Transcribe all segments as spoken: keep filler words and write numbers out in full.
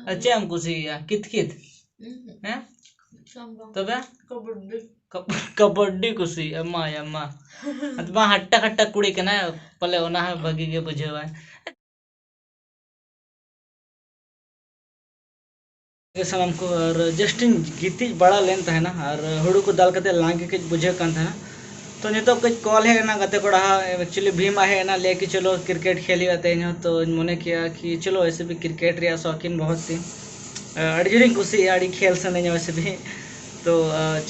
ᱟᱨ ᱪᱮᱫ ᱮᱢ ᱠᱩᱥᱤᱭᱟᱜᱼᱟ? ᱠᱤᱛ ᱠᱤᱛ? ᱦᱮᱸ? ᱛᱚᱵᱮ? ᱠᱟᱵᱟᱰᱤ᱾ ᱠᱟᱵ-, ᱠᱟᱵᱟᱰᱤ ᱠᱩᱥᱤᱭᱟᱜᱼᱟ, ᱢᱟ ᱭᱟ ᱢᱟ᱾ ᱟᱫᱚ ᱢᱟ ᱦᱟᱴᱴᱟ ᱠᱟᱴᱴᱟ ᱠᱩᱲᱤ ᱠᱟᱱᱟᱭ, ᱯᱟᱞᱮ ᱚᱱᱟ ᱦᱚᱸ ᱵᱷᱟᱹᱜᱤ ᱜᱮ ᱵᱩᱡᱷᱟᱹᱣᱟᱭ᱾ ᱥᱟᱱᱟᱢ ᱠᱚ, ᱟᱨ just ᱤᱧ ᱜᱤᱛᱤᱡ ᱵᱟᱲᱟ ᱞᱮᱱ ᱛᱟᱦᱮᱱᱟ, ᱟᱨ ᱦᱩᱲᱩ ᱠᱚ ᱫᱟᱞ ᱠᱟᱛᱮ ᱞᱟᱸᱜᱟ ᱜᱮ ᱠᱟᱹᱡ ᱵᱩᱡᱷᱟᱹᱜ ᱠᱟᱱ ᱛᱟᱦᱮᱱᱟ᱾ ᱛᱚ, ᱱᱤᱛᱚᱜ ᱠᱟᱹᱡ call ᱦᱮᱡ ᱮᱱᱟ ᱜᱟᱛᱮ ᱠᱚᱲᱟ ᱦᱟᱜ, actually ᱵᱷᱤᱢ ᱦᱮᱡ ᱮᱱᱟ, ᱞᱟᱹᱭ ᱠᱤ ᱪᱚᱞᱚ cricket ᱠᱷᱮᱞ ᱦᱩᱭᱩᱜᱼᱟ ᱛᱮᱦᱮᱧ ᱦᱚᱸ᱾ ᱛᱚᱧ ᱢᱚᱱᱮ ᱠᱮᱜᱼᱟ ᱠᱤ ᱪᱚᱞᱚ, ᱮᱭᱥᱮ ᱵᱷᱤ cricket ᱨᱮᱭᱟᱜ ᱥᱚᱠᱤᱱ ᱵᱚᱦᱚᱛ ᱛᱤᱧ, ᱟᱹᱰᱤ ᱡᱳᱨᱤᱧ ᱠᱩᱥᱤᱭᱟᱜᱼᱟ, ᱟᱹᱰᱤ ᱠᱷᱮᱞ ᱥᱟᱱᱟᱧᱟ ᱣᱮᱥᱮ ᱵᱷᱤ᱾ ᱛᱚ,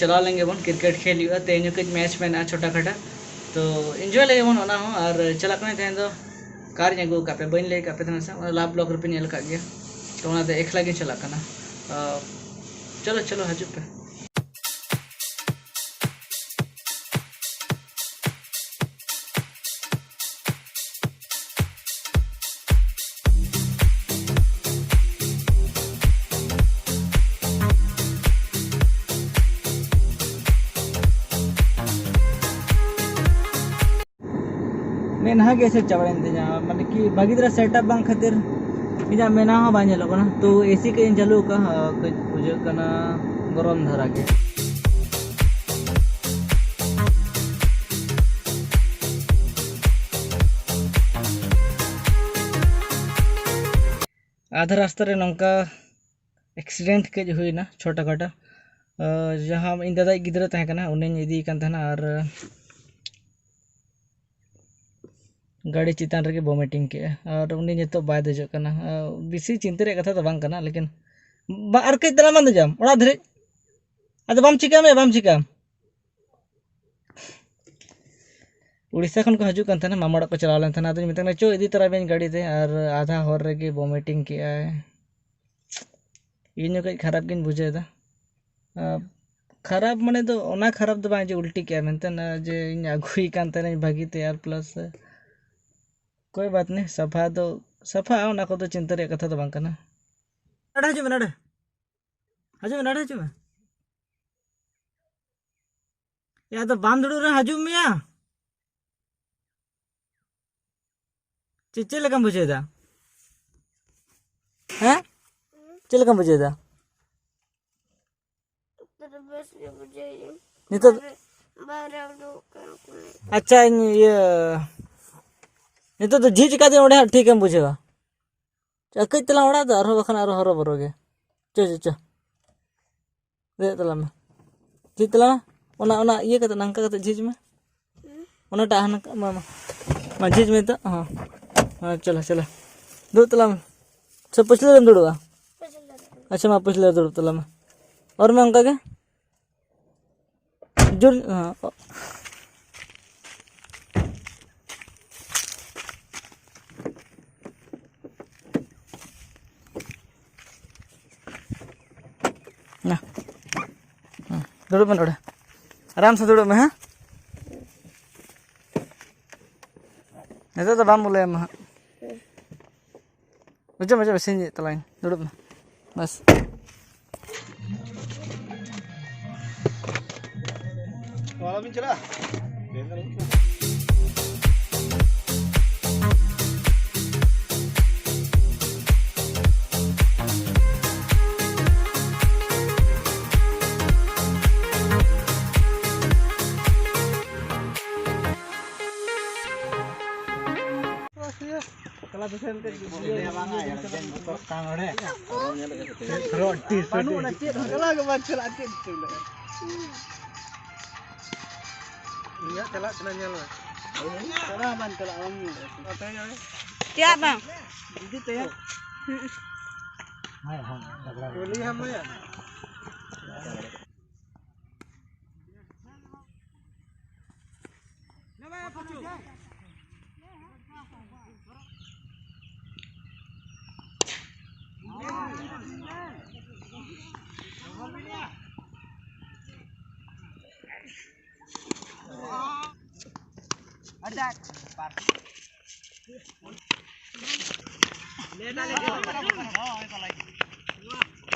ᱪᱟᱞᱟᱣ ᱞᱮᱱ ᱜᱮᱵᱚᱱ, cricket ᱠᱷᱮᱞ ᱦᱩᱭᱩᱜᱼᱟ ᱛᱮᱦᱮᱧ ᱦᱚᱸ, ᱠᱟᱹᱡ match ᱢᱮᱱᱟᱜᱼᱟ ᱪᱷᱳᱴᱟ ᱠᱷᱟᱴᱟ᱾ ᱛᱚ, enjoy ᱞᱮᱜᱮ ᱵᱚᱱ ᱚᱱᱟ ᱦᱚᱸ, ᱟᱨ ᱪᱟᱞᱟᱜ ᱠᱟᱹᱱᱟᱹᱧ ᱛᱮᱦᱮᱧ ᱫᱚ᱾ ᱠᱟᱨᱤᱧ ᱟᱹᱜᱩ ᱟᱠᱟᱫ ᱯᱮ, ᱵᱟᱹᱧ ᱞᱟᱹᱭ ᱟᱠᱟᱫ ᱯᱮ ᱛᱟᱦᱮᱱᱟ ᱥᱮ? ᱚᱱᱟ love vlog ᱨᱮᱯᱮ ᱧᱮᱞ ᱟᱠᱟᱫ ᱜᱮᱭᱟ᱾ ᱛᱚ, ᱚᱱᱟᱛᱮ ᱮᱠᱞᱟ ᱜᱤᱧ ᱪᱟᱞᱟᱜ ᱠᱟᱱᱟ᱾ ᱟᱨ ᱪᱚᱞᱚ, ᱪᱚᱞᱚ, ᱦᱤᱡᱩᱜ ᱯᱮ᱾ ᱢᱮᱫᱦᱟ ᱜᱮ ᱮᱥᱮᱫ ᱪᱟᱵᱟᱭᱮᱱ ᱛᱤᱧᱟ, ᱢᱟᱱᱮ ᱠᱤ ᱵᱷᱟᱹᱜᱤ ᱫᱷᱟᱨᱟ setup ᱵᱟᱝ ᱠᱷᱟᱹᱛᱤᱨ ᱤᱧᱟᱹᱜ ᱢᱮᱫᱦᱟ ᱦᱚᱸ ᱵᱟᱝ ᱧᱮᱞᱚᱜ ᱠᱟᱱᱟ᱾ ᱛᱚ, AC ᱠᱟᱹᱡ ᱤᱧ ᱪᱟᱹᱞᱩ ᱟᱠᱟᱫᱼᱟ, ᱠᱟᱹᱡ ᱵᱩᱡᱷᱟᱹᱜ ᱠᱟᱱᱟ ᱜᱚᱨᱚᱢ ᱫᱷᱟᱨᱟ ᱜᱮ᱾ ᱟᱫᱷᱟ ᱨᱟᱥᱛᱟ ᱨᱮ ᱱᱚᱝᱠᱟ accident ᱠᱟᱹᱡ ᱦᱩᱭᱱᱟ ᱪᱷᱳᱴᱟ ᱠᱷᱟᱴᱟ᱾ ᱟᱨ ᱡᱟᱦᱟᱸ ᱤᱧ ᱫᱟᱫᱟᱭᱤᱡ ᱜᱤᱫᱽᱨᱟᱹ ᱛᱟᱦᱮᱸ ᱠᱟᱱᱟ, ᱩᱱᱤᱧ ᱤᱫᱤᱭᱮ ᱠᱟᱱ ᱛᱟᱦᱮᱱᱟ, ᱟᱨ ᱜᱟᱹᱰᱤ ᱪᱮᱛᱟᱱ ᱨᱮᱜᱮ vomiting ᱠᱮᱜᱼᱟ᱾ ᱟᱨ ᱩᱱᱤ ᱱᱤᱛᱚᱜ ᱵᱟᱭ ᱫᱮᱡᱚᱜ ᱠᱟᱱᱟ᱾ ᱟᱨ ᱵᱮᱥᱤ ᱪᱤᱱᱛᱟᱹ ᱨᱮᱭᱟᱜ ᱠᱟᱛᱷᱟ ᱫᱚ ᱵᱟᱝ ᱠᱟᱱᱟ, ᱞᱮᱠᱤᱱ ᱵᱟ-, ᱟᱨ ᱠᱟᱹᱡ ᱛᱟᱞᱟᱝ ᱵᱟᱝ ᱫᱮᱡᱚᱜ ᱟᱢ ᱚᱲᱟᱜ ᱫᱷᱟᱹᱨᱤᱡ? ᱟᱫᱚ ᱵᱟᱢ ᱪᱤᱠᱟᱹᱜ ᱟᱢ ᱭᱟ, ᱵᱟᱢ ᱪᱤᱠᱟᱹᱜ ᱟᱢ᱾ ᱩᱲᱤᱥᱥᱟ ᱠᱷᱚᱱ ᱠᱚ ᱦᱤᱡᱩᱜ ᱠᱟᱱ ᱛᱟᱦᱮᱱᱟ, ᱢᱟᱢᱟ ᱚᱲᱟᱜ ᱠᱚ ᱪᱟᱞᱟᱣ ᱞᱮᱱ ᱛᱟᱦᱮᱱᱟ᱾ ᱟᱫᱚᱧ ᱢᱮᱛᱟᱭ ᱠᱟᱱᱟ, "ᱪᱚ, ᱤᱫᱤ ᱛᱚᱨᱟᱭ ᱵᱮᱱ ᱜᱟᱹᱰᱤ ᱛᱮ", ᱟᱨ ᱟᱫᱷᱟ ᱦᱚᱨ ᱨᱮᱜᱮ vomiting ᱠᱮᱜᱼᱟᱭ᱾ ᱤᱧ ᱦᱚᱸ ᱠᱟᱹᱡ ᱠᱷᱟᱨᱟᱯ ᱜᱤᱧ ᱵᱩᱡᱷᱟᱹᱣ ᱮᱫᱟ᱾ ᱟᱨ ᱠᱷᱟᱨᱟᱯ ᱢᱟᱱᱮ ᱫᱚ ᱚᱱᱟ ᱠᱷᱟᱨᱟᱯ ᱫᱚ ᱵᱟᱝ ᱡᱮ ᱩᱞᱴᱤ ᱠᱮᱜᱼᱟ ᱢᱮᱱᱛᱮ, ᱚᱱᱟ ᱡᱮ ᱤᱧ ᱟᱹᱜᱩᱭᱮ ᱠᱟᱱ ᱛᱟᱦᱮᱱᱟᱹᱧ ᱵᱷᱟᱹᱜᱤ ᱛᱮ, ᱟᱨ plus ᱠᱳᱭ ᱵᱟᱛ ᱱᱮᱦᱤ, ᱥᱟᱯᱷᱟ ᱫᱚ ᱥᱟᱯᱷᱟᱜᱼᱟ, ᱚᱱᱟ ᱠᱚᱫᱚ ᱪᱤᱱᱛᱟᱹ ᱨᱮᱭᱟᱜ ᱠᱟᱛᱷᱟ ᱫᱚ ᱵᱟᱝ ᱠᱟᱱᱟ᱾ ᱱᱚᱰᱮ ᱦᱤᱡᱩᱜ ᱢᱮ, ᱱᱚᱰᱮ ᱦᱤᱡᱩᱜ ᱢᱮ, ᱱᱚᱰᱮ ᱦᱤᱡᱩᱜ ᱢᱮ᱾ ᱭᱟ, ᱟᱫᱚ ᱵᱟᱢ ᱫᱩᱲᱩᱵ ᱨᱮᱦᱚᱸ ᱦᱤᱡᱩᱜ ᱢᱮᱭᱟ᱾ ᱪᱮᱫ, ᱪᱮᱫ ᱞᱮᱠᱟᱢ ᱵᱩᱡᱷᱟᱹᱣ ᱮᱫᱟ? ᱦᱮᱸ? ᱪᱮᱫ ᱞᱮᱠᱟᱢ ᱵᱩᱡᱷᱟᱹᱣ ᱮᱫᱟ? ᱱᱤᱛᱚᱜ ᱫᱚ ᱵᱮᱥ ᱜᱮ ᱵᱩᱡᱷᱟᱹᱣ ᱤᱧ᱾ ᱱᱤᱛᱚᱜ ᱵᱟᱦᱨᱮ, ᱵᱟᱦᱨᱮ ᱩᱰᱩᱠ ᱠᱟᱱ ᱠᱟᱹᱱᱟᱹᱧ᱾ ᱟᱪᱪᱷᱟ, ᱤᱧ ᱤᱭᱟᱹ, ᱱᱤᱛᱚᱜ ᱫᱚ ᱡᱷᱤᱡ ᱟᱠᱟᱫᱤᱧ ᱚᱸᱰᱮ ᱦᱟᱸᱜ ᱴᱷᱤᱠᱮᱢ ᱵᱩᱡᱷᱟᱹᱣᱟ᱾ ᱪᱚ, ᱠᱟᱹᱡ ᱛᱟᱞᱟᱝ ᱚᱲᱟᱜ ᱫᱚ ᱟᱨᱦᱚᱸ ᱵᱟᱠᱷᱟᱱ ᱟᱨᱦᱚᱸ ᱦᱚᱨᱚᱵᱚᱨᱚ ᱜᱮ᱾ ᱪᱚ, ᱪᱚ, ᱪᱚ᱾ ᱫᱮᱡ ᱛᱟᱞᱟᱝ ᱢᱮ᱾ ᱪᱮᱫ ᱛᱟᱞᱟᱝ ᱢᱮ? ᱚᱱᱟ, ᱚᱱᱟ ᱤᱭᱟᱹ ᱠᱟᱛᱮ, ᱱᱚᱝᱠᱟ ᱠᱟᱛᱮ ᱡᱷᱤᱡ ᱢᱮ᱾ ᱚᱱᱟᱴᱟᱜ ᱦᱟᱱᱟ, ᱢᱟ, ᱢᱟ᱾ ᱢᱟ, ᱡᱷᱤᱡ ᱢᱮ ᱱᱤᱛᱚᱜ᱾ ᱦᱚᱸ᱾ ᱦᱮᱸ, ᱪᱚᱞᱚ, ᱪᱚᱞᱚ᱾ ᱫᱩᱲᱩᱵ ᱛᱟᱞᱟᱝ ᱢᱮ᱾ ᱥᱮ ᱯᱟᱹᱪᱷᱞᱟᱹ ᱨᱮᱢ ᱫᱩᱲᱩᱵᱼᱟ? ᱟᱪᱪᱷᱟ, ᱢᱟ, ᱯᱟᱹᱪᱷᱞᱟᱹ ᱨᱮ ᱫᱩᱲᱩᱵ ᱛᱟᱞᱟᱝ ᱢᱮ᱾ ᱚᱨ ᱢᱮ ᱚᱱᱠᱟ ᱜᱮ᱾ ᱡᱳᱨ, ᱦᱮᱸ᱾ ᱱᱟ᱾ ᱦᱩᱸ, ᱫᱩᱲᱩᱵ ᱢᱮ ᱱᱚᱰᱮ᱾ ᱟᱨᱟᱢ ᱥᱮ ᱫᱩᱲᱩᱵ ᱢᱮ, ᱦᱮᱸ? ᱱᱤᱛᱚᱜ ᱫᱚ ᱵᱟᱢ ᱵᱚᱞᱚᱭᱟ ᱢᱟ ᱦᱟᱸᱜ᱾ ᱵᱩᱡᱷᱟᱹᱣ, ᱵᱩᱡᱷᱟᱹᱣ, ᱤᱥᱤᱱ ᱛᱟᱞᱟᱝ, ᱫᱩᱲᱩᱵ ᱢᱮ᱾ ᱵᱟᱥ᱾ ᱚᱲᱟᱜ ᱵᱤᱱ ᱪᱟᱞᱟᱜᱼᱟ? ᱤᱧᱟᱹᱜ ᱪᱟᱞᱟᱜ ᱠᱟᱱᱟ, ᱧᱮᱞ ᱢᱮ᱾ ᱪᱟᱞᱟᱜ ᱵᱟᱝ ᱪᱟᱞᱟᱜ, ᱵᱟᱝ ᱧᱮᱞ᱾ ᱪᱮᱫ ᱵᱟᱝ? ᱤᱫᱤ ᱛᱟᱭᱟ᱾ ᱦᱩᱸ᱾ ᱠᱩᱞᱤᱭᱟᱢ ᱢᱮ᱾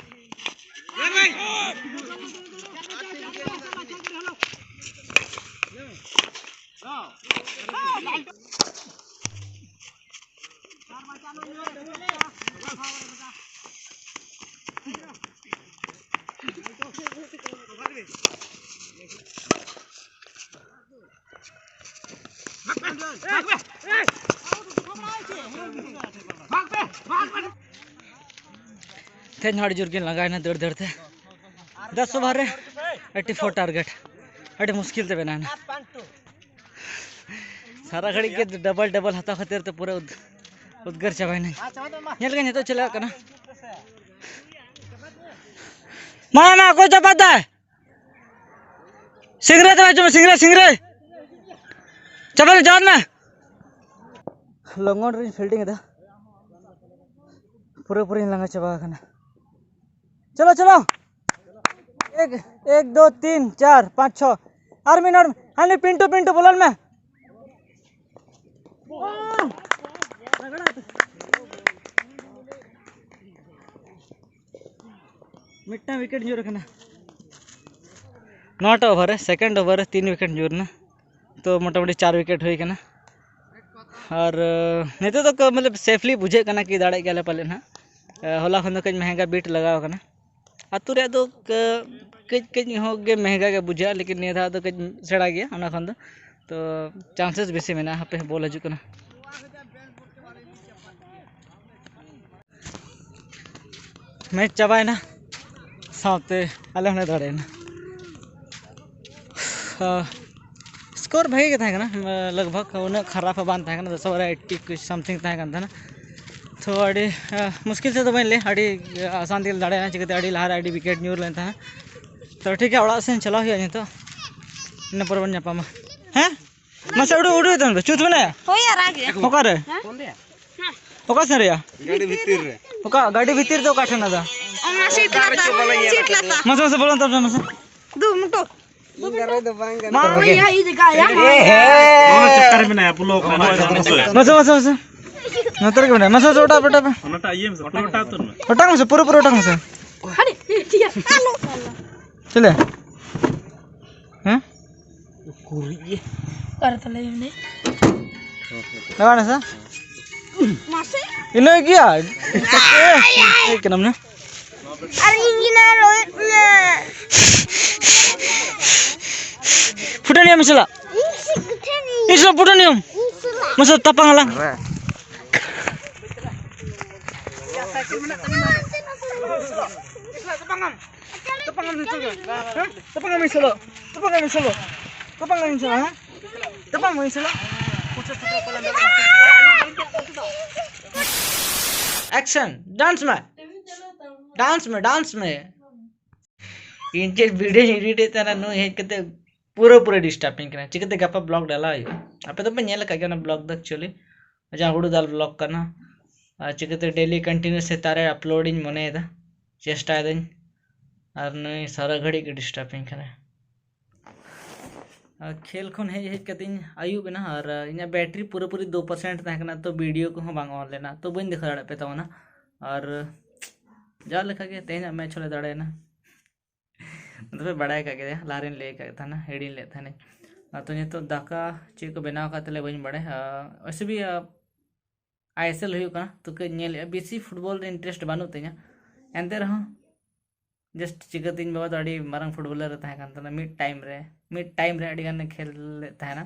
ᱛᱮᱦᱮᱧ ᱦᱚᱸ ᱟᱹᱰᱤ ᱡᱳᱨ ᱠᱤᱱ ᱞᱟᱸᱜᱟᱭᱮᱱᱟ ᱫᱟᱹᱲ ᱫᱟᱹᱲ ᱛᱮ᱾ ᱫᱚᱥ ᱳᱵᱷᱟᱨ ᱨᱮ ᱮᱭᱤᱴᱤ ᱯᱷᱳᱨ ᱴᱟᱨᱜᱮᱴ, ᱟᱹᱰᱤ ᱢᱩᱥᱠᱤᱞ ᱛᱮ ᱵᱮᱱᱟᱣᱮᱱᱟ᱾ ᱥᱟᱨᱟ ᱜᱷᱟᱹᱲᱤᱡ ᱜᱮ ᱰᱚᱵᱚᱞ ᱰᱚᱵᱚᱞ ᱦᱟᱛᱟᱣ ᱠᱷᱟᱹᱛᱤᱨ ᱛᱮ ᱯᱩᱨᱟᱹ ᱩᱫ-, ᱩᱫᱽᱜᱟᱹᱨ ᱪᱟᱵᱟᱭᱮᱱᱟᱹᱧ᱾ ᱧᱮᱞ ᱜᱮ ᱱᱤᱛᱚᱜ ᱪᱮᱫ ᱞᱮᱠᱟᱜ ᱠᱟᱱᱟ᱾ ᱢᱟ, ᱢᱟ, ᱚᱠᱚᱭ ᱪᱟᱯᱟᱫ ᱫᱟᱭ? ᱥᱤᱝᱨᱟᱹᱭ ᱫᱚ ᱦᱤᱡᱩᱜ ᱢᱮ, ᱥᱤᱝᱨᱟᱹᱭ, ᱥᱤᱝᱨᱟᱹᱭ᱾ ᱪᱟᱯᱟᱫ ᱢᱮ, ᱪᱟᱯᱟᱫ ᱢᱮ᱾ ᱞᱚᱝᱜᱚᱱ ᱨᱤᱧ ᱯᱷᱤᱞᱰᱤᱝ ᱮᱫᱟ, ᱯᱩᱨᱟᱹᱯᱩᱨᱤᱧ ᱞᱟᱸᱜᱟ ᱪᱟᱵᱟ ᱟᱠᱟᱱᱟ᱾ ᱪᱚᱞᱚ, ᱪᱚᱞᱚ᱾ ᱮᱠ, ᱮᱠ, ᱫᱩ, ᱛᱤᱱ, ᱪᱟᱨ, ᱯᱟᱸᱪ, ᱪᱷᱚ᱾ ᱟᱨ ᱢᱤᱫ ᱦᱚᱲ, ᱦᱟᱹᱱᱤ ᱯᱤᱱᱴᱩ, ᱯᱤᱱᱴᱩ ᱵᱚᱞᱚᱱ ᱢᱮ᱾ ᱢᱤᱫᱴᱟᱝ ᱣᱤᱠᱮᱴ ᱧᱩᱨ ᱟᱠᱟᱱᱟ᱾ ᱱᱚᱣᱟᱴᱟᱜ ᱳᱵᱷᱟᱨ ᱨᱮ, ᱥᱮᱠᱮᱱᱰ ᱳᱵᱷᱟᱨ ᱨᱮ ᱛᱤᱱ ᱣᱤᱠᱮᱴ ᱧᱩᱨ ᱮᱱᱟ᱾ ᱛᱚ ᱢᱚᱴᱟᱢᱩᱴᱤ ᱪᱟᱨ ᱣᱤᱠᱮᱴ ᱦᱩᱭ ᱟᱠᱟᱱᱟ᱾ ᱟᱨ ᱱᱤᱛᱚᱜ ᱫᱚ ᱠᱚ-, ᱢᱚᱛᱞᱚᱵ ᱥᱮᱯᱷᱞᱤ ᱵᱩᱡᱷᱟᱹᱜ ᱠᱟᱱᱟ ᱠᱤ ᱫᱟᱲᱮᱭᱟᱜ ᱜᱮᱭᱟᱞᱮ ᱯᱟᱞᱮᱱ ᱦᱟᱸᱜ᱾ ᱦᱚᱞᱟ ᱠᱷᱚᱱ ᱫᱚ ᱠᱟᱹᱡ ᱢᱮᱦᱮᱝᱜᱟ ᱵᱤᱴ ᱞᱟᱜᱟᱣ ᱟᱠᱟᱱᱟ᱾ ᱟᱹᱛᱩ ᱨᱮᱭᱟᱜ ᱫᱚ ᱠᱟᱹ-, ᱠᱟᱹᱡ ᱠᱟᱹᱡ ᱦᱚᱸ ᱜᱮ ᱢᱮᱦᱮᱝᱜᱟ ᱜᱮ ᱵᱩᱡᱷᱟᱹᱜᱼᱟ, ᱞᱮᱠᱤᱱ ᱱᱤᱭᱟᱹ ᱫᱷᱟᱣ ᱫᱚ ᱠᱟᱹᱡ ᱥᱮᱬᱟ ᱜᱮᱭᱟ ᱚᱱᱟ ᱠᱷᱚᱱ ᱫᱚ᱾ ᱛᱚ ᱪᱟᱱᱥᱮᱥ ᱵᱮᱥᱤ ᱢᱮᱱᱟᱜᱼᱟ᱾ ᱦᱟᱯᱮ ᱵᱚᱞ ᱦᱤᱡᱩᱜ ᱠᱟᱱᱟ᱾ ᱢᱮᱪ ᱪᱟᱵᱟᱭᱮᱱᱟ, ᱥᱟᱶᱛᱮ ᱟᱞᱮ ᱦᱚᱸᱞᱮ ᱫᱟᱲᱮᱭᱮᱱᱟ᱾ ᱥᱠᱳᱨ ᱵᱷᱟᱜᱮ ᱜᱮ ᱛᱟᱦᱮᱸ ᱠᱟᱱᱟ, ᱞᱟᱜᱽ ᱵᱷᱟᱜᱽ ᱩᱱᱟᱹᱜ ᱠᱷᱟᱨᱟᱯ ᱦᱚᱸ ᱵᱟᱝ ᱛᱟᱦᱮᱸ ᱠᱟᱱᱟ, ᱫᱚᱥ ᱳᱵᱷᱟᱨ ᱨᱮ ᱮᱭᱤᱴᱤ ᱠᱩᱪ ᱥᱟᱢᱛᱷᱤᱝ ᱛᱟᱦᱮᱸ ᱠᱟᱱ ᱛᱟᱦᱮᱱᱟ᱾ ᱛᱚ ᱟᱹᱰᱤ ᱢᱩᱥᱠᱤᱞ ᱛᱮᱫᱚ ᱵᱟᱹᱧ ᱞᱟᱹᱭᱟ, ᱟᱹᱰᱤ ᱟᱥᱟᱱ ᱛᱮᱜᱮ ᱞᱮ ᱫᱟᱲᱮᱭᱮᱱᱟ, ᱪᱤᱠᱟᱹᱛᱮ ᱟᱹᱰᱤ ᱞᱟᱦᱟᱨᱮ ᱟᱹᱰᱤ ᱣᱤᱠᱮᱴ ᱧᱩᱨ ᱞᱮᱱ ᱛᱟᱦᱮᱸᱫ᱾ ᱛᱚ ᱴᱷᱤᱠ ᱜᱮᱭᱟ, ᱚᱲᱟᱜ ᱥᱮᱫ ᱪᱟᱞᱟᱣ ᱦᱩᱭᱩᱜᱼᱟ ᱱᱤᱛᱚᱜ, ᱤᱱᱟᱹ ᱯᱚᱨᱮ ᱵᱚᱱ ᱧᱟᱯᱟᱢᱟ᱾ ᱦᱮᱸ? ᱢᱟᱥᱮ ᱩᱰᱩᱠ, ᱩᱰᱩᱠ ᱛᱟᱢ ᱫᱚ, ᱪᱩᱛ ᱢᱮᱱᱟᱭᱟ? ᱦᱳᱭ, ᱟᱨᱟᱜ ᱜᱮ᱾ ᱚᱠᱟᱨᱮ? ᱦᱮᱸ? ᱚᱠᱟ ᱥᱮᱱ ᱨᱮᱭᱟ? ᱜᱟᱹᱰᱤ ᱵᱷᱤᱛᱤᱨ ᱨᱮ᱾ ᱚᱠᱟ ᱜᱟᱹᱰᱤ ᱵᱷᱤᱛᱤᱨ ᱫᱚ ᱚᱠᱟ ᱴᱷᱮᱱ ᱟᱫᱚ? ᱚᱱᱟ ᱥᱤᱴ ᱞᱟᱛᱟᱨ, ᱥᱤᱴ ᱞᱟᱛᱟᱨ᱾ ᱢᱟᱥᱮ, ᱢᱟᱥᱮ ᱵᱚᱞᱚᱱ ᱛᱟᱵᱚᱱ ᱢᱟᱥᱮ᱾ ᱫᱩ ᱢᱩᱴᱩ᱾ ᱤᱧ ᱫᱟᱨᱟᱭ ᱫᱚ ᱵᱟᱝ ᱜᱟᱱᱚᱜ᱾ ᱢᱟ, ᱤᱭᱟᱹ, ᱤᱭᱟᱹ, ᱤᱭᱟᱹ, ᱤᱭᱟᱹ, ᱢᱟ᱾ ᱚᱱᱟ ᱪᱚᱠᱠᱚᱨ ᱨᱮ ᱢᱮᱱᱟᱭᱟ, ᱯᱩᱞᱚ ᱠᱟᱱᱟ᱾ ᱢᱟᱥᱮ, ᱢᱟᱥᱮ, ᱢᱟᱥᱮ᱾ ᱱᱚᱛᱮ ᱨᱮᱜᱮ ᱢᱮᱱᱟᱭᱟ᱾ ᱢᱟᱥᱮ, ᱢᱟᱥᱮ, ᱚᱴᱟᱜ ᱯᱮ, ᱚᱴᱟᱜ ᱯᱮ᱾ ᱚᱱᱟᱴᱟᱜ ᱤᱭᱟᱹ ᱢᱮᱥᱮ, ᱯᱩᱨᱟᱹ ᱚᱴᱟᱜ ᱩᱛᱟᱹᱨ ᱢᱮ᱾ ᱚᱴᱟᱜ ᱢᱮᱥᱮ, ᱯᱩᱨᱟᱹ, ᱯᱩᱨᱟᱹ ᱚᱴᱟᱜ ᱢᱮᱥᱮ᱾ ᱦᱟᱹᱱᱤ, ᱴᱷᱤᱠ ᱜᱮᱭᱟ᱾ ᱪᱮᱞᱮ? ᱦᱮᱸ? ᱩᱠᱩᱨᱤᱡ ᱜᱮ᱾ ᱚᱠᱟᱨᱮ ᱛᱟᱞᱮ ᱢᱮᱱᱟᱭᱟ? ᱞᱟᱜᱟᱣ ᱱᱟ ᱥᱮ? ᱢᱟᱥᱮ᱾ ᱤᱱᱟᱹᱜ ᱜᱮᱭᱟ? ᱦᱮᱡ ᱠᱟᱱᱟᱢ ᱱᱟ? ᱟᱨ ᱤᱧ ᱜᱮ ᱱᱟ ᱨᱚᱦᱤᱛ ᱱᱟ᱾ ᱯᱷᱩᱴᱟᱹᱱᱤᱭᱟᱹ ᱢᱮᱥᱮᱞᱟ᱾ ᱤᱧ ᱥᱮ ᱯᱷᱩᱴᱟᱹᱱᱤᱭᱟᱹ᱾ ᱤᱧ ᱥᱮ ᱯᱷᱩᱴᱟᱹᱱᱤᱭᱟᱹ᱾ ᱢᱟᱥᱮ ᱛᱟᱯᱟᱝ ᱟᱞᱟᱝ᱾ Tepang kami solo. Tepang kami solo. Tepang kami solo, ha? Tepang kami solo. Action. Dance ᱢᱮ. Dance ᱢᱮ, dance ᱢᱮ. ᱤᱧ ᱪᱮᱫ video edit ᱮᱫ ᱛᱟᱦᱮᱱᱟ, ᱱᱩᱭ ᱦᱮᱡ ᱠᱟᱛᱮ ᱯᱩᱨᱟᱹ ᱯᱩᱨᱟᱹ disturb ᱤᱧ ᱠᱟᱱᱟ᱾ ᱪᱤᱠᱟᱹᱛᱮ ᱜᱟᱯᱟ vlog ᱰᱟᱞᱟᱣ ᱦᱩᱭᱩᱜᱼᱟ? ᱟᱯᱮ ᱫᱚᱯᱮ ᱧᱮᱞ ᱟᱠᱟᱫ ᱜᱮᱭᱟ ᱚᱱᱟ vlog ᱫᱚ, actually ᱡᱟᱦᱟᱸ ᱦᱩᱲᱩ ᱫᱟᱞ vlog ᱠᱟᱱᱟ᱾ ᱟᱨ ᱪᱤᱠᱟᱹᱛᱮ daily continue ᱥᱮᱛᱟᱜ ᱨᱮ upload ᱤᱧ ᱢᱚᱱᱮᱭᱮᱫᱟ, ᱪᱮᱥᱴᱟᱭᱮᱫᱟᱹᱧ᱾ ᱟᱨ ᱱᱩᱭ ᱥᱟᱨᱟ ᱜᱷᱟᱹᱲᱤᱡ ᱜᱮ disturb ᱤᱧ ᱠᱟᱱᱟᱭ᱾ ᱟᱨ ᱠᱷᱮᱞ ᱠᱷᱚᱱ ᱦᱮᱡ ᱦᱮᱡ ᱠᱟᱛᱮᱧ ᱟᱹᱭᱩᱵ ᱮᱱᱟ, ᱟᱨ ᱤᱧᱟᱹᱜ battery ᱯᱩᱨᱟᱹᱯᱩᱨᱤ ᱫᱩ percent ᱛᱟᱦᱮᱸ ᱠᱟᱱᱟ, ᱛᱚ video ᱠᱚᱦᱚᱸ ᱵᱟᱝ on ᱞᱮᱱᱟ, ᱛᱚ ᱵᱟᱹᱧ ᱫᱮᱠᱷᱟᱣ ᱫᱟᱲᱮᱭᱟᱜ ᱯᱮ ᱛᱟᱵᱚᱱᱟ᱾ ᱟᱨ ᱡᱟᱦᱟᱸ ᱞᱮᱠᱟ ᱜᱮ ᱛᱮᱦᱮᱧᱟᱜ match ᱦᱚᱸᱞᱮ ᱫᱟᱲᱮᱭᱮᱱᱟ᱾ ᱟᱫᱚ ᱯᱮ ᱵᱟᱲᱟᱭ ᱠᱟᱜ ᱜᱮᱭᱟ, ᱞᱟᱦᱟᱨᱮᱧ ᱞᱟᱹᱭ ᱟᱠᱟᱫ ᱛᱟᱦᱮᱱᱟ, ᱦᱤᱲᱤᱧ ᱞᱮᱫ ᱛᱟᱦᱮᱱᱟᱹᱧ᱾ ᱟᱨ ᱛᱚ ᱱᱤᱛᱚᱜ ᱫᱟᱠᱟ ᱪᱮᱫ ᱠᱚ ᱵᱮᱱᱟᱣ ᱟᱠᱟᱫ ᱛᱟᱞᱮ ᱵᱟᱹᱧ ᱵᱟᱲᱟᱭᱟ᱾ ᱟᱨ ᱣᱮᱥᱮ ᱵᱷᱤ, ᱟᱨ, I S L ᱦᱩᱭᱩᱜ ᱠᱟᱱᱟ, ᱛᱚ ᱠᱟᱹᱡ ᱧᱮᱞᱮᱫᱼᱟ᱾ ᱵᱮᱥᱤ football ᱨᱮ interest ᱵᱟᱹᱱᱩᱜ ᱛᱤᱧᱟ, ᱮᱱᱛᱮ ᱨᱮᱦᱚᱸ just ᱪᱤᱠᱟᱹᱛᱮ, ᱤᱧ ᱵᱟᱵᱟ ᱫᱚ ᱟᱹᱰᱤ ᱢᱟᱨᱟᱝ footballer ᱮ ᱛᱟᱦᱮᱸ ᱠᱟᱱ ᱛᱟᱦᱮᱱᱟ ᱢᱤᱫ time ᱨᱮ, ᱢᱤᱫ time ᱨᱮ ᱟᱹᱰᱤ ᱜᱟᱱᱮ ᱠᱷᱮᱞ ᱞᱮᱫ ᱛᱟᱦᱮᱱᱟ᱾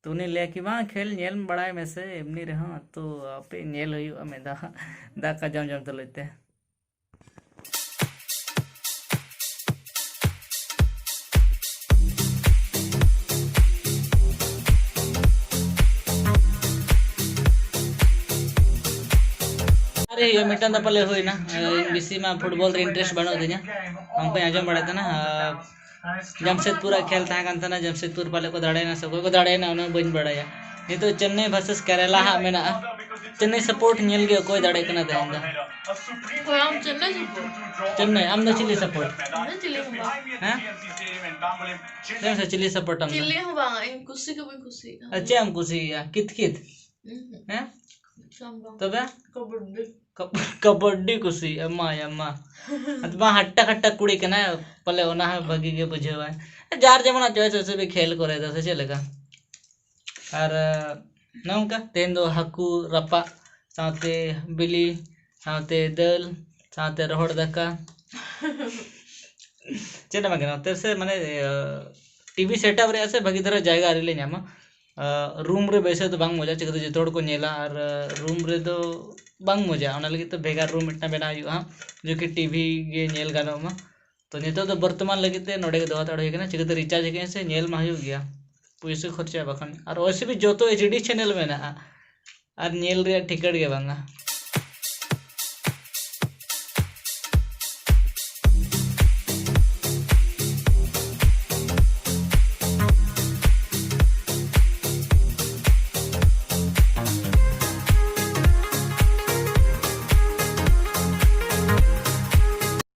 ᱛᱚ ᱩᱱᱤ ᱞᱟᱹᱭᱟ ᱠᱤ, "ᱵᱟᱝ, ᱠᱷᱮᱞ ᱧᱮᱞ ᱵᱟᱲᱟᱭ ᱢᱮᱥᱮ ᱮᱢᱱᱤ ᱨᱮᱦᱚᱸ, ᱛᱚ ᱦᱟᱯᱮ ᱧᱮᱞ ᱦᱩᱭᱩᱜᱼᱟ ᱢᱤᱫ ᱫᱷᱟᱣ ᱫᱟᱠᱟ ᱡᱚᱢ ᱡᱚᱢ ᱛᱩᱞᱩᱡ ᱛᱮ᱾" ᱟᱨᱮ ᱦᱩᱭᱩᱜᱼᱟ, ᱢᱤᱫᱴᱟᱝ ᱫᱚ ᱯᱟᱞᱮ ᱦᱩᱭᱱᱟ᱾ ᱤᱧ ᱵᱮᱥᱤ ᱢᱟ football ᱨᱮ interest ᱵᱟᱹᱱᱩᱜ ᱛᱤᱧᱟ, ᱚᱱᱠᱟᱧ ᱟᱸᱡᱚᱢ ᱵᱟᱲᱟᱭᱮᱫ ᱛᱟᱦᱮᱱᱟ᱾ ᱟᱨ ᱡᱟᱢᱥᱮᱫᱽᱯᱩᱨ ᱟᱜ ᱠᱷᱮᱞ ᱛᱟᱦᱮᱸ ᱠᱟᱱ ᱛᱟᱦᱮᱱᱟ, ᱡᱟᱢᱥᱮᱫᱽᱯᱩᱨ ᱯᱟᱞᱮ ᱠᱚ ᱫᱟᱲᱮᱭᱮᱱᱟ ᱥᱮ ᱚᱠᱚᱭ ᱠᱚ ᱫᱟᱲᱮᱭᱮᱱᱟ ᱚᱱᱟ ᱵᱟᱹᱧ ᱵᱟᱲᱟᱭᱟ᱾ ᱱᱤᱛᱚᱜ ᱪᱮᱱᱱᱟᱭ versus ᱠᱮᱨᱟᱞᱟ ᱦᱟᱸᱜ ᱢᱮᱱᱟᱜᱼᱟ᱾ ᱪᱮᱱᱱᱟᱭ support ᱧᱮᱞ ᱜᱮ ᱚᱠᱚᱭ ᱫᱟᱲᱮᱭᱟᱜ ᱠᱟᱱᱟ ᱛᱮᱦᱮᱧ ᱫᱚ᱾ ᱚᱠᱚᱭ ᱟᱢ ᱪᱮᱱᱱᱟᱭ support? ᱪᱮᱱᱱᱟᱭ, ᱟᱢ ᱫᱚ ᱪᱤᱞᱤ support? ᱤᱧ ᱫᱚ ᱪᱤᱞᱤ ᱦᱚᱸ ᱵᱟᱝ᱾ ᱦᱮᱸ? ᱞᱟᱹᱭ ᱢᱮᱥᱮ, ᱪᱤᱞᱤ support ᱟᱢ ᱫᱚ? ᱪᱤᱞᱤ ᱦᱚᱸ ᱵᱟᱝ, ᱤᱧ ᱠᱩᱥᱤ ᱜᱮ ᱵᱟᱹᱧ ᱠᱩᱥᱤᱭᱟᱜᱼᱟ᱾ ᱟᱨ ᱪᱮᱫ ᱮᱢ ᱠᱩᱥᱤᱭᱟᱜᱼᱟ? ᱠᱤᱛ ᱠᱤᱛ? ᱩᱸᱦᱩᱸ᱾ ᱦᱮᱸ? ᱪᱚᱝ ᱵᱟᱝ᱾ ᱛᱚᱵᱮ? ᱠᱟᱵᱟᱰᱤ᱾ ᱠᱟᱵ-, ᱠᱟᱵᱟᱰᱤ ᱠᱩᱥᱤ, ᱮᱢᱟ, ᱮᱢᱟ᱾ ᱟᱫᱚ ᱵᱟᱝ, ᱦᱟᱴᱴᱟ ᱠᱟᱴᱴᱟ ᱠᱩᱲᱤ ᱠᱟᱱᱟᱭ, ᱯᱟᱞᱮ ᱚᱱᱟ ᱦᱚᱸ ᱵᱷᱟᱹᱜᱤ ᱜᱮ ᱵᱩᱡᱷᱟᱹᱣᱟᱭ᱾ ᱡᱟᱨ ᱡᱮᱢᱚᱱᱟᱜ choice ᱦᱤᱥᱟᱹᱵ ᱜᱮ ᱠᱷᱮᱞ ᱠᱚᱨᱮ ᱫᱚ, ᱥᱮ ᱪᱮᱫ ᱞᱮᱠᱟ? ᱟᱨ, ᱮ, ᱱᱚᱝᱠᱟ ᱛᱮᱦᱮᱧ ᱫᱚ ᱦᱟᱹᱠᱩ ᱨᱟᱯᱟᱜ, ᱥᱟᱶᱛᱮ ᱵᱤᱞᱤ, ᱥᱟᱶᱛᱮ ᱫᱟᱹᱞ, ᱥᱟᱶᱛᱮ ᱨᱚᱦᱚᱲ ᱫᱟᱠᱟ᱾ ᱪᱮᱫ ᱮᱢ ᱢᱮᱱᱟ, ᱱᱚᱛᱮ ᱥᱮ ᱢᱟᱱᱮ, ᱮ, TV setup ᱨᱮᱭᱟᱜ ᱥᱮ ᱵᱷᱟᱹᱜᱤ ᱫᱷᱟᱨᱟ ᱡᱟᱭᱜᱟ ᱟᱹᱣᱨᱤ ᱞᱮ ᱧᱟᱢᱟ᱾ ᱮ, room ᱨᱮ ᱵᱮᱥᱤ ᱫᱚ ᱵᱟᱝ ᱢᱚᱡᱟ, ᱪᱤᱠᱟᱹᱛᱮ ᱡᱚᱛᱚ ᱦᱚᱲ ᱠᱚ ᱧᱮᱞᱟ, ᱟᱨ, ᱮ, room ᱨᱮᱫᱚ ᱵᱟᱝ ᱢᱚᱡᱟ᱾ ᱚᱱᱟ ᱞᱟᱹᱜᱤᱫ ᱛᱮ ᱵᱷᱮᱜᱟᱨ ᱨᱩᱢ ᱢᱤᱫᱴᱟᱝ ᱵᱮᱱᱟᱣ ᱦᱩᱭᱩᱜᱼᱟ, ᱡᱮ ᱠᱤ ᱴᱤᱵᱷᱤ ᱜᱮ ᱧᱮᱞ ᱜᱟᱱᱚᱜ ᱢᱟ᱾ ᱛᱚ ᱱᱤᱛᱚᱜ ᱫᱚ ᱵᱚᱨᱛᱚᱢᱟᱱ ᱞᱟᱹᱜᱤᱫ ᱛᱮ ᱱᱚᱰᱮ ᱜᱮ ᱫᱚᱦᱚ ᱦᱟᱛᱟᱲ ᱦᱩᱭ ᱠᱟᱱᱟ᱾ ᱪᱤᱠᱟᱹᱛᱮ ᱨᱤᱪᱟᱨᱡᱽ ᱟᱠᱟᱫᱟᱹᱧ ᱥᱮ, ᱧᱮᱞ ᱢᱟ ᱦᱩᱭᱩᱜ ᱜᱮᱭᱟ, ᱯᱩᱭᱥᱟᱹ ᱠᱷᱚᱨᱪᱟ ᱵᱟᱠᱷᱟᱱ᱾ ᱟᱨ ᱳᱭᱥᱮ ᱵᱷᱤ ᱡᱚᱛᱚ ᱮᱭᱤᱪ ᱰᱤ ᱪᱮᱱᱮᱞ ᱢᱮᱱᱟᱜᱼᱟ, ᱟᱨ ᱧᱮᱞ ᱨᱮᱭᱟᱜ ᱴᱷᱤᱠᱟᱹᱲ ᱜᱮ ᱵᱟᱝᱟ᱾